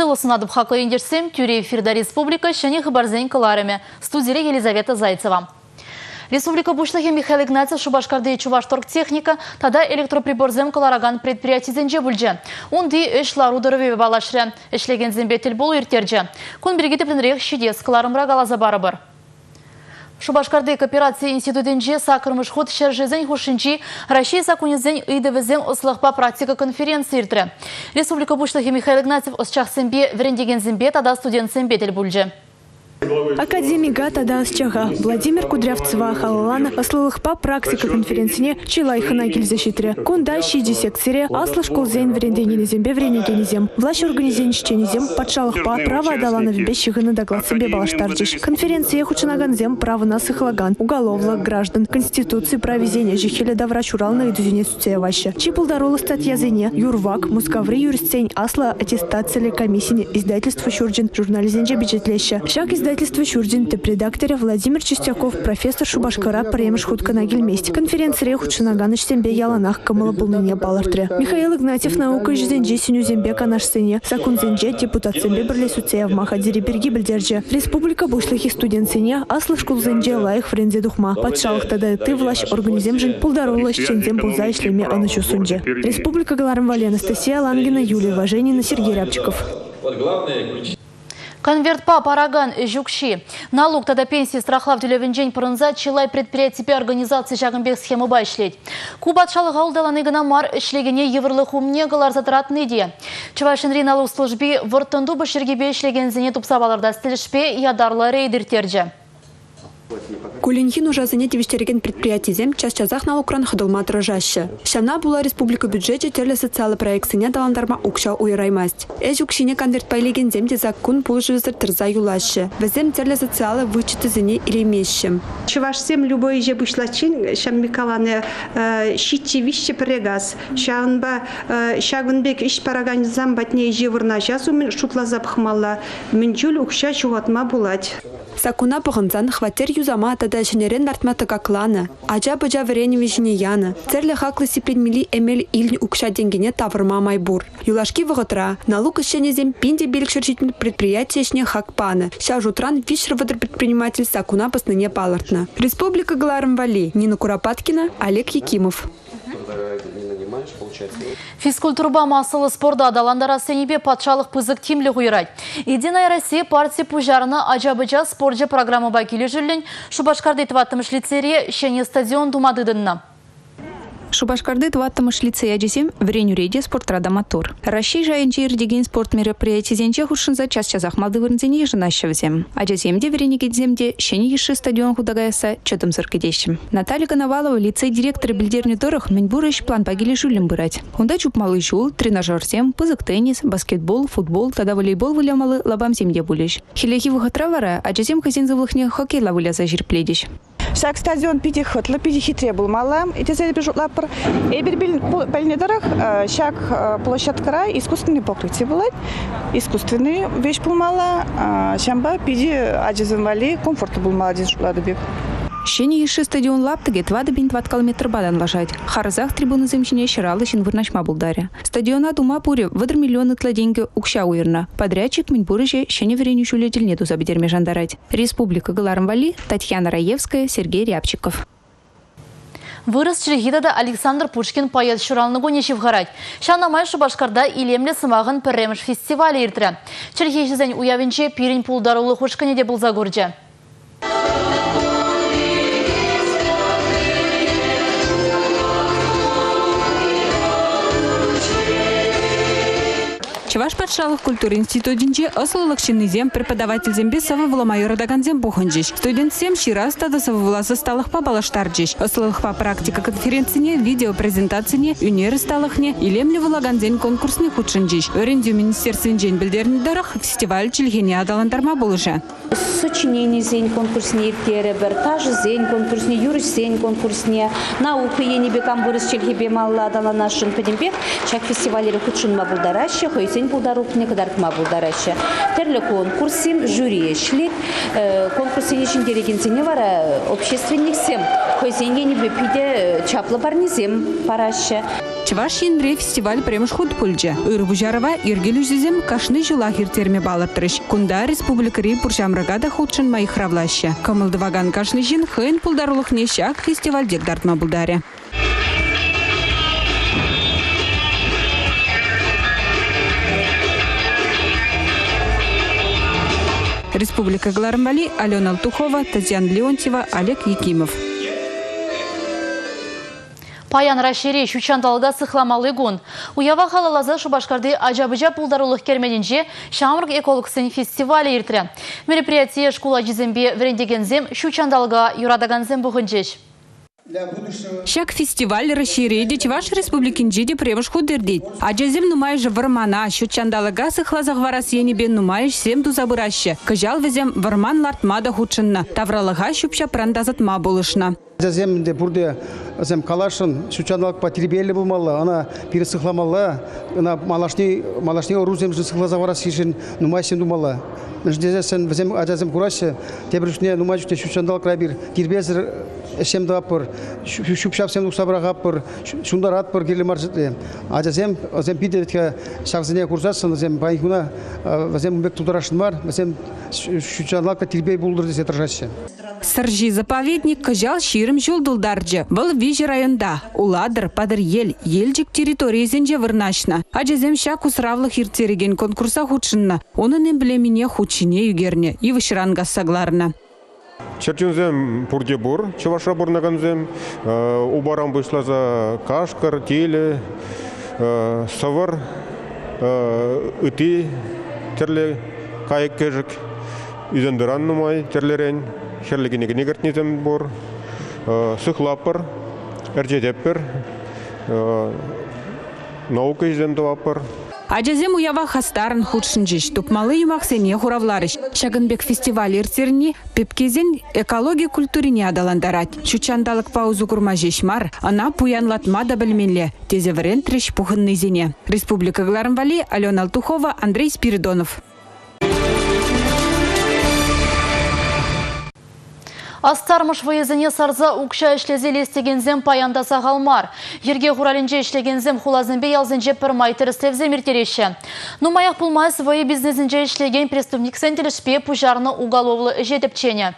Сывлӑх сунатӑп хаклӑ ентешсем, тӳрӗ эфирта республика ҫӗнӗ хыпарсен кӑларӑмӗ. Студире Елизавета Зайцева. Республика Пуҫлӑхӗ Михаил Игнатьев Шупашкарти Чувашторгтехника тата электроприборсем кӑларакан предприятисенче пулчӗ. Унти ӗҫ лару-тӑрӑвӗпе паллашрӗ, ӗҫлекенсемпе тӗлпулу ирттерчӗ. Кун пирки тӗплӗнрех ҫитес кӑларӑмра каласа парӑпӑр. Шупашкарти коопераци институтӗнче саккӑрмӗш хут ҫӗршывсен хушшинчи Раҫҫей саккунӗсен ыйтӑвӗсем ӑслӑхпа практика конференцийӗ иртрӗ. Республика Пуҫлӑхӗ Михаил Игнатьев ӑсчахсемпе, вӗрентекенсемпе тата студентсемпе тӗл пулчӗ. Академика тата ӑсчаха Владимир Кудрявцева халалланӑ ӑслӑлӑхпа практика конференцине чылай хӑна килсе ҫитрӗ. Кунта ҫичӗ секцире аслӑ шкулсен вӗрентекенӗсемпе вӗренекенӗсем, влаҫ органӗсен ӗҫченӗсем патшалӑхпа право аталанӑвӗпе ҫыхӑннӑ докладсемпе паллаштарчӗҫ. Конференцие хутшӑнакансем правӑна сыхлакан, уголовлӑ, граждан, конституци прависен ӗҫӗ-хӗлӗ тавра ҫуралнӑ ыйтусене сӳтсе яваҫҫӗ. Чи пултаруллӑ статьясене Юрвак, Мускаври юристсен аслӑ аттестациллӗ комиссин издательство ҫурчӗн журналӗсенче пичетлеҫҫӗ. Ҫак издательство ҫурчӗн тӗп редакторӗ Владимир Чистяков профессор Шупашкара пӗрремӗш хут кӑна килмест. Конференцире хутшӑнакан ӗҫсемпе яланах кӑмӑллӑ пулнине палӑртрӗ. Михаил Игнатьев наука ӗҫӗсенчи сӗнӳсемпе канашсене, саккунсенче депутатсемпе пӗрле сӳтсе явма хатӗрри пирки пӗлтерчӗ. Республика Пуҫлӑхӗ студентсене аслӑ шкулсенче лайӑх вӗренсе тухма, патшалӑх тата ытти влаҫ органӗсемшӗн пултаруллӑ ӗҫченсем пулса ӗҫлеме ӑнӑҫу сунчӗ. Республика кӑларӑм валли Анастасия Лангина, Юлия Важенина, Сергей Рябчиков. Конвертпа паракан ӗҫ укҫи. Налук тата пенси страхлав тӳлевӗнчен пӑрӑнса чылай предприятипе организаци ҫакӑн пек схемӑпа ӗҫлет. Ку патшалӑха улталани кӑна мар, ӗҫлекене йывӑрлӑх умне кӑларса тӑратни те. Чӑваш Енри налук служби вӑрттӑн тупӑш йӗркипе ӗҫлекенсене тупса палӑртас тӗлӗшпе ятарлӑ рейд ирттерчӗ. Кулленхи нушасене тивӗҫтерекен предприятисем час-часах налукран хӑтӑлма тӑрӑшаҫҫӗ. Ҫавна пула республика бюджечӗ тӗрлӗ социаллӑ проектсене аталантарма укҫа уйӑраймасть. Ӗҫ укҫине конвертпа илекенсем те саккун пулӑшӑвӗсӗр тӑрса юлаҫҫӗ. Вӗсем тӗрлӗ социаллӑ вычетсене илеймеҫҫӗ. Чӑвашсем любой ӗҫе пуҫлаччен ҫав Микалане ҫиччӗ виҫҫӗ пӗрре газ. Ҫавӑнпа ҫакӑн пек ӗҫ паракансем патне ӗҫе вырнаҫас умӗн шутласа пӑхмалла, мӗн чуль укҫа ҫухатма пулать. Саккуна пӑхӑнсан хваттер юсама тата ҫӗнӗрен лартма тӑкакланӑ, ача-пӑча вӗренӗвӗ ҫине янӑ, тӗрлӗ хаклӑ сипленмелли эмел илнӗ укҫа-тенкӗне тавӑрма май пур. Юлашки вӑхӑтра налук ӗҫченӗсем 1570 предприяти ӗҫне хак панӑ, ҫав шутран 330 предприниматель саккуна пӑснине палӑртнӑ. Республика кӑларӑм валли Нина Куропаткина, Олег Якимов. Физкультурӑпа массӑллӑ спорта аталантарас енӗпе патшалӑх пысӑк тимлӗх уйӑрать. Единая Россия парти пуҫарнӑ ача-пӑча спорчӗ программӑпа килӗшӳллӗн Шупашкарти тӑваттӑмӗш лицейре ҫӗнӗ стадион тума тытӑннӑ. Шупашкарти тӑваттӑмӗш лицей ачисем вӗренӳре те, спортра та маттур. Раҫҫей шайӗнче иртекен спорт мероприятийӗсенче хутшӑнса час-часах малти вырӑнсене йышӑнаҫҫӗ вӗсем. Ачасем те, вӗренекенсем те ҫӗнӗ йышши стадион хута каясса чӑтӑмсӑр кӗтеҫҫӗ. Наталья Коновалова лицей директорӗ пӗлтернӗ тӑрӑх, мӗнпур ӗҫ планпа килӗшӳллӗн пырать. Унта чупмалли ҫул, тренажерсем, пысӑк теннис, баскетбол, футбол тата волейбол вылямалли лапамсем те пулӗҫ. Хӗллехи вӑхӑтра вара ачасем хӑйсен сывлӑхне хоккейла выляса ҫирӗплетӗҫ. Ҫак стадион питӗ хӑтлӑ, питӗ хитре пулмалла тесе эпир шутлатпӑр. Эпир пӗлнӗ тӑрӑх, ҫак площадкӑра искусственный покрытие пулать, искусственный вещь пулмалла. Ҫавӑнпа питӗ ачасем валли комфортлӑ пулмалла тесе шутлатӑп эп. Ҫӗнӗ йышши стадион лаптӑкӗ 4 тӑваткал метрпа танлашать. Харӑсах трибунӑсем ҫине 150 ҫын вырнаҫма пултарӗ. Стадиона тума пурӗ 30 миллион ытла тенкӗ укҫа уйӑрнӑ. Подрядчик мӗнпур ӗҫе ҫӗнӗ вӗренӳ ҫулӗ тӗлне туса пӗтерме шантарать. Республика кӑларӑм валли Татьяна Раевская, Сергей Рябчиков. Вырӑс чӗлхи тата Александр Пушкин поэт ҫуралнӑ кунӗ ҫывхарать. Ҫавна май Шупашкарта илемлӗ сӑмахӑн пӗрремӗш фестивалӗ иртрӗ. Чӗлхеҫӗсен уявӗнче пирӗн пултарулӑх ушкӑнӗ те пулса курчӗ. Чӑваш патшалӑх культура институтӗнче ӑслӑлӑх ҫыннисем, преподавательсемпе сӑвӑ вулама юратакансем пухӑнчӗҫ. Студентсем ҫырас тата сӑвӑ вулас ӑсталӑхпа паллаштарчӗҫ. Ӑслӑлӑхпа практика конференцине, видеопрезентацине, ӳнер ӑсталӑхне, илемлӗ вулакансен конкурсне хутшӑнчӗҫ. Вӗрентӳ министерствинчен пӗлтернӗ тӑрӑх, фестиваль чӗлхене аталантарма пулӑшӗ. Сочиненисен конкурсне ирттерӗпӗр, ташӑсен конкурсне, юрӑҫсен конкурсне, наука енӗпе кам вырӑс чӗлхипе малалла аталанасшӑн пӗтӗмпех ҫак фестивале хутшӑнма пултараҫҫӗ, хӑйсен пултарулӑхне кӑтартма пултараҫҫӗ. Тӗрлӗ конкурссем, жюри ӗҫлет. Конкурссене ҫӗнтерекенсене вара общественниксем хӑйсен енӗпе питӗ чаплӑ парнесем параҫҫӗ. Чӑваш Енре фестиваль пӗрремӗш хут пулчӗ. Ыр пуҫарӑва йӗркелӳҫӗсем кашни ҫулах ирттерме палӑртрӗҫ. Кунта республикӑри пур ҫамрӑка та хутшӑнма йыхравлаҫҫӗ. Кӑмӑл тӑвакан кашни ҫын хӑйӗн пултарулӑхне ҫак фестивальте кӑтартма пултарӗ. Республика кӑларӑм валли Алена Алтухова, Татьяна Леонтьева, Олег Якимов. Паян Раҫҫейре ҫутҫанталӑка сыхламалли кун. Уява халалласа Шупашкарти ача-пӑча пултарулӑх керменӗнче ҫамрӑк экологсен фестивалӗ иртрӗ. Мероприятие шкул ачисемпе вӗрентекенсем, ҫутҫанталӑка юратакансем пухӑнчӗҫ. Ҫак фестиваль Раҫҫейре те, Чӑваш Республикинче те пӗрремӗш хут иртет. Ачасем нумайӑшӗ вӑрмана, ҫутҫанталӑка сыхласа хӑварас енӗпе нумай ӗҫсем туса пыраҫҫӗ. Кӑҫал вӗсем вӑрман лартма та хутшӑннӑ, тавралӑха ҫӳп-ҫапран тасатма пулӑшнӑ. Ачасем ӗнтӗ пурте вӗсем каласшӑн, ҫутҫанталӑкпа тирпейлӗ пулмалла, ӑна пире сыхламалла, ӑна малашне малашне ӑрусемшӗн сыхласа хӑварассишӗн нумай ӗҫсем тумалла. Мӗншӗн тесессӗн вӗсем ачасем кураҫҫӗ, тепӗр чухне нумай чухне ҫутҫанталӑкра эпир тирпейсӗр ӗҫсем тӑватпӑр, ҫӳп-ҫапсем тухса пӑрахатпӑр, ҫунтаратпӑр кирлӗ мар ҫӗрте. Ачасем вӗсем питӗ вӗт-ха ҫавсене курсассӑн вӗсем паянхи куна вӗсем ун пек тутарасшӑн мар, вӗсем ҫутҫанталӑк та тирпей пултӑр тесе тӑрӑшаҫҫӗ. Сӑрҫи заповедник кӑҫал 20 ҫул тултарчӗ. Вӑл виҫӗ районта – Улатӑр, Патӑрьел, Елчӗк территорийӗсенче вырнаҫнӑ. Ачасем ҫак усравлӑх ирттерекен конкурса хутшӑннӑ. Унӑн эмблемине хут ҫине ӳкернӗ, йывӑҫран касса кӑларнӑ. Чӗрчунсем пурте пур Чӑвашра пурӑнакансем. Упаран пуҫласа кашкӑр, тилӗ, сӑвӑр, ытти тӗрлӗ кайӑк-кӗшӗк. Ӳсентӑран нумай тӗрлӗрен, хӗрлӗ кӗнекене кӗртнисем пур. Сыхлатпӑр, ӗрчететпӗр, наука ӗҫӗсем тӑватпӑр. Ачасем уява хастаррӑн хутшӑнчӗҫ, тупмалли юмахсене хуравларӗҫ. Ҫакӑн пек фестиваль ирттерни пепкесен экологи культурине аталантарать. Ҫут ҫанталӑкпа усӑ курма ҫеҫ мар, ӑна пуянлатма та пӗлмелле, тесе вӗрентрӗҫ пухӑннисене. Республика кӑларӑм валли Алена Алтухова, Андрей Спиридонов. Астармӑш вӑйӑсене сарса укҫа ӗҫлесе илес текенсем паян та сахал мар. Йӗрке хуралӗнче ӗҫлекенсем хуласемпе ялсенче пӗрмай тӗрӗслевсем ирттереҫҫӗ. Нумаях пулмасть вӑйӑ бизнесӗнче ӗҫлекен преступниксен тӗлӗшпе пуҫарнӑ уголовлӑ ӗҫе тӗпченӗ.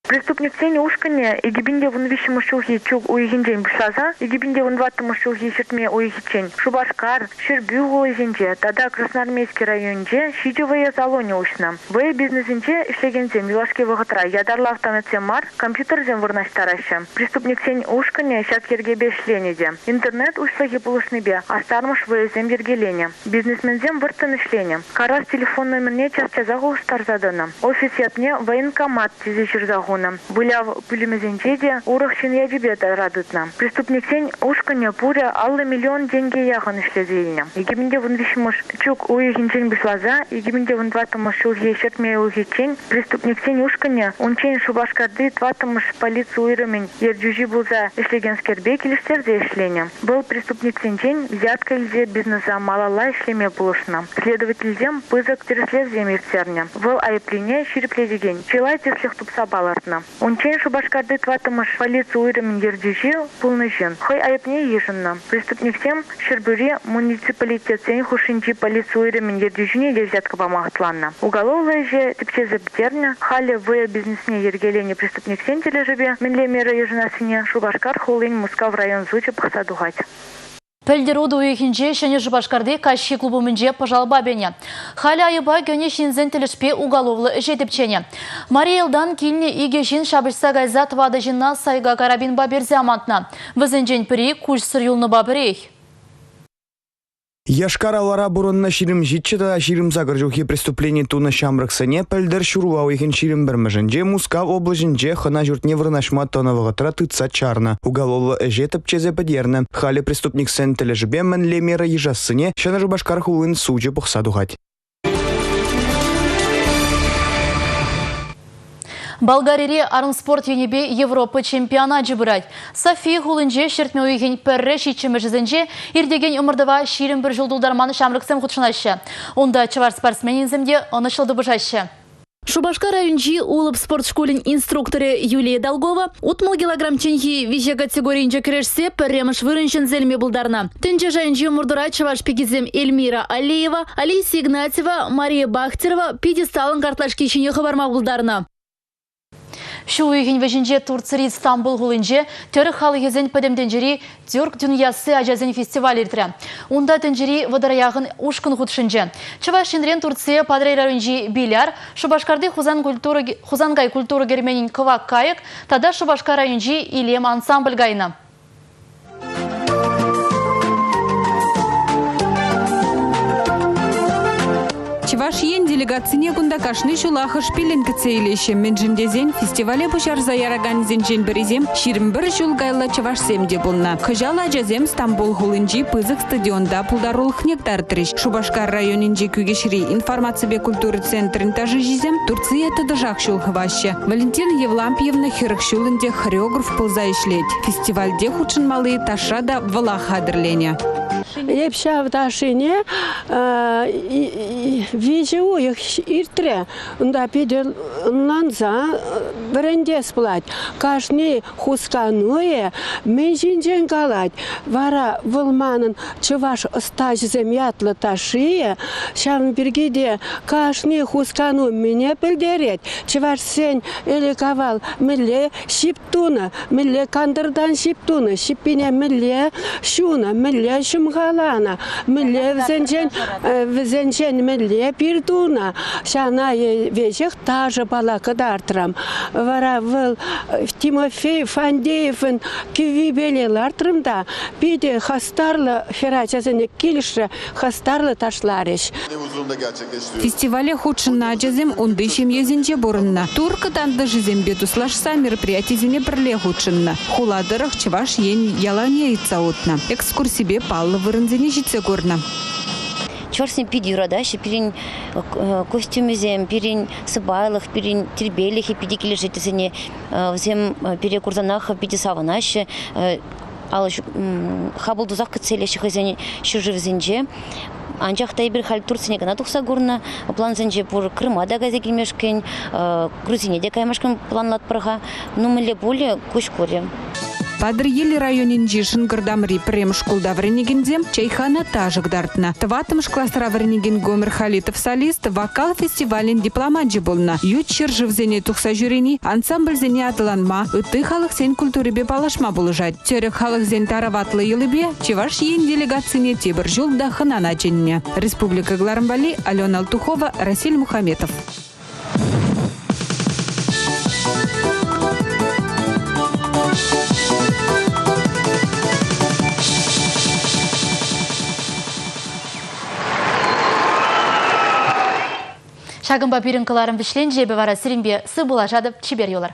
Преступниксен ушкӑнӗ 2013 ҫулхи чӳк уйӑхӗнчен пуҫласа 2014 ҫулхи ҫӗртме уйӑхӗччен Шупашкар, Ҫӗрпӳ хулисенче тата Красноармейски районӗнче ҫичӗ вӑйӑ салонӗ уҫнӑ. Вӑйӑ бизнесӗнче ӗҫлекенсем юлашки вӑхӑтра ятарлӑ автоматсем мар, компьютерсем вырнаҫтараҫҫӗ. Преступниксен ушкӑнӗ ҫак йӗркепе ӗҫленӗ те. Интернет уҫлӑхӗ пулӑшнипе астармӑш вӑйӑсем йӗркеленӗ. Бизнесменсем вӑрттӑн ӗҫленӗ. Карас телефон номерне час-часах улӑштарса тӑнӑ. Офис ятне военкомат тесе ҫырса хунӑ. Выляв пӳлӗмӗсенче те урӑх ҫын ячӗпе тара тытнӑ. Преступниксен ушкӑнӗ пурӗ 50 миллион тенке яхӑн ӗҫлесе илнӗ. 2013 чӳк уйӑхӗнчен пуҫласа 2014 ҫулхи ҫӗртме уйӑхӗччен преступниксен ушкӑнӗ унччен Шупашкарти тӑваттӑмӗш полици уйрӑмӗн ертӳҫи пулса ӗҫлекенскерпе килӗштерсе ӗҫленӗ. Вӑл преступниксенчен взятка илсе бизнеса малалла ӗҫлеме пулӑшнӑ. Следовательсем пысӑк тӗрӗслевсем ирттернӗ. Вӑл айӑплине ҫирӗплетекен чылай тӗслӗх тупса палӑртнӑ. Унччен Шупашкарти тӑваттӑмӗш полици уйрӑмӗн ертӳҫи пулнӑ ҫын хӑй айӑпне йышӑннӑ. Преступниксем Ҫӗрпӳри муниципалитетсен хушшинчи полици уйрӑмӗн ертӳҫине те взятка пама хӑтланнӑ. Уголовлӑ ӗҫе тӗпчесе пӗтернӗ. Халӗ вӑйӑ бизнесне йӗркеленӗ преступниксен тӗлӗшӗпе мӗнле мера йышӑнассине Шупашкар хулин Мускав район сучӗ пӑхса тухать. Пӗлтӗр утӑ уйӑхӗнче Ҫӗнӗ Шупашкарти каҫхи клуб умӗнче пӑшалпа пенӗ. Халӗ айӑпа кӗнӗ ҫынсен тӗлӗшпе уголовлӑ ӗҫе тӗпченӗ. Мари Элтан килнӗ икӗ ҫын ҫапӑҫса кайса тӑватӑ ҫынна сайга карабинпа персе амантнӑ. Вӗсенчен пӗри куҫсӑр юлнӑпа пӗрех. Йошкар-Олара пурӑннӑ 27 тата 28 ҫулхи преступлени тунӑ ҫамрӑксене пӗлтӗр ҫурла уйӑхӗн 21-мӗшӗнче Мускав облаҫӗнче хӑна ҫуртне вырнаҫма тӑнӑ вӑхӑтра тытса чарнӑ. Уголовлӑ ӗҫе тӗпчесе пӗтернӗ. Халӗ преступниксен тӗлӗшӗпе мӗнле мера йышассине Ҫӗнӗ Шупашкар хулин сучӗ пӑхса тухать. Болгарире армспорт енӗпе Европа чемпионачӗ пырать. София хулинче ҫӗртме уйӑхӗн пӗрре ҫиччӗмӗшӗсенче иртекен ӑмӑртӑва 21 ҫул тултарман ҫамрӑксем хутшӑнаҫҫӗ. Унта чӑваш спортсменӗсем те ӑнӑҫлӑ тупӑшаҫҫӗ. Шупашкар районӗнчи Улӑп спорт шкулӗн инструкторӗ Юлия Долгова 60 килограммчченхи виҫе категорийӗнче кӗрешсе пӗрремӗш вырӑн ҫӗнсе илме пултарнӑ. Тӗнче шайӗнчи ӑмӑртура чӑваш пикисем Эльмира Алиева, Алисия Игнатьева, Мария Бахтерова пьедесталӑн картлашки ҫине хӑпарма пултарнӑ. Ҫу уйӑхӗн вӗҫӗнче Турцири Стамбул хулинче тӗрӗк халӑхӗсен пӗтӗм тӗнчери Тюрк дюньясы ачасен фестиваль иртрӗ. Унта тӗнчери вӑтӑра яхӑн ушкӑн хутшӑнчӗ. Чӑваш Енрен Турцие Патӑрьел районӗнчи Биляр, Шупашкарти Хусан культура, Хусанкай культура керменӗн Кӑвак кайӑк тата Шупашкар районӗнчи Илем ансамбль кайнӑ. Чӑваш Ен делегацине кунта кашни ҫулах ӑшпиллӗн кӗтсе илеҫҫӗ. Мӗншӗн тесен фестивале пуҫарса яраканӗсенчен пӗрисем 21 ҫул каялла чӑвашсем те пулнӑ. Кӑҫал ачасем Стамбул хулинчи пысӑк стадионта пултарулӑхне кӑтартрӗҫ. Шупашкар районӗнчи Кӳкеҫри информаципе культура центрӗн ташӑҫисем Турцие тӑтӑшах ҫул хываҫҫӗ. Валентина Евлампьевна 40 ҫул ӗнтӗ хореограф пулса ӗҫлет. Фестивальте хутшӑнмалли ташша та вӑлах хатӗрленӗ. Эп ҫав ташшине виҫӗ уйӑх иртрӗ. Унта питӗ ӑнланса вӗрентес пулать. Кашни хускануӗ мӗн ҫинчен калать. Вара вӑл манӑн чӑваш ӑстаҫӑсем ятлӑ ташшийӗ. Ҫавӑн пирки те кашни хускану мӗне пӗлтерет. Чӑвашсен ӗлӗк-авал мӗнле ҫип тунӑ, мӗнле кантӑртан ҫип тунӑ, ҫиппине мӗнле ҫунӑ, мӗнле ҫӑмхаланӑ, мӗнле вӗсенчен, вӗсенчен мӗнле пир тунӑ, ҫавна веҫех ташӑпала кӑтартрӑм. Вара вӑл Тимофей Фандеевӑн кӗввипеле лартрӑм та питӗ хастарлӑ хӗрачасене килӗшрӗ, хастарлӑ ташларӗҫ. Фестивале хутшӑннӑ ачасем унти ҫемьесенче пурӑннӑ. Турккӑ тантӑшӗсемпе туслашса мероприятисене пӗрле хутшӑннӑ. Хула тӑрӑх Чӑваш Ен ялавне ыйтса утнӑ. Экскурсипе паллӑ вырӑнсене ҫитсе курнӑ. Чӑвашсем питӗ юратаҫҫӗ. Пирӗн костюмӗсем, пирӗн сӑпайлӑх, пирӗн тирпейлӗхӗ питӗ килӗшет вӗсене. Вӗсем пире курсанах питӗ савӑнаҫҫӗ. Хапӑл тусах кӗтсе илеҫҫӗ хӑйсен ҫӗршывӗсенче. Анчах та эпир халь Турцине кӑна тухса курнӑ. Плансенче пур Крыма та кайса килмешкӗн, Грузине те каймашкӑн планлатпӑр-ха. Ну, мӗнле пулӗ, куҫ курӗ. Патӑрьел районӗнчи Шӑнкӑртамри пӗрремӗш шкулта вӗренекенсем чайхана ташӑ кӑтартнӑ. Тӑваттӑмӗш класра вӗренекен Гомер Халитов солист вокал фестивалӗн дипломанчӗ пулнӑ. Ют ҫӗршывсене тухса ҫӳрени ансамбльсене аталанма, ытти халӑхсен культурипе паллашма пулӑшать. Тӗрӗк халӑхсен тараватлӑ йӑлипе Чӑваш Ен делегацине тепӗр ҫул та хӑнана чӗннӗ. Республика кӑларӑм валли Алена Алтухова, Расиль Мухаметов. Ҫакӑнпа пирӗн кӑларӑм вӗҫленчӗ. Эпӗ вара сирӗнпе сывпуллашатӑп. Чипер юлӑр.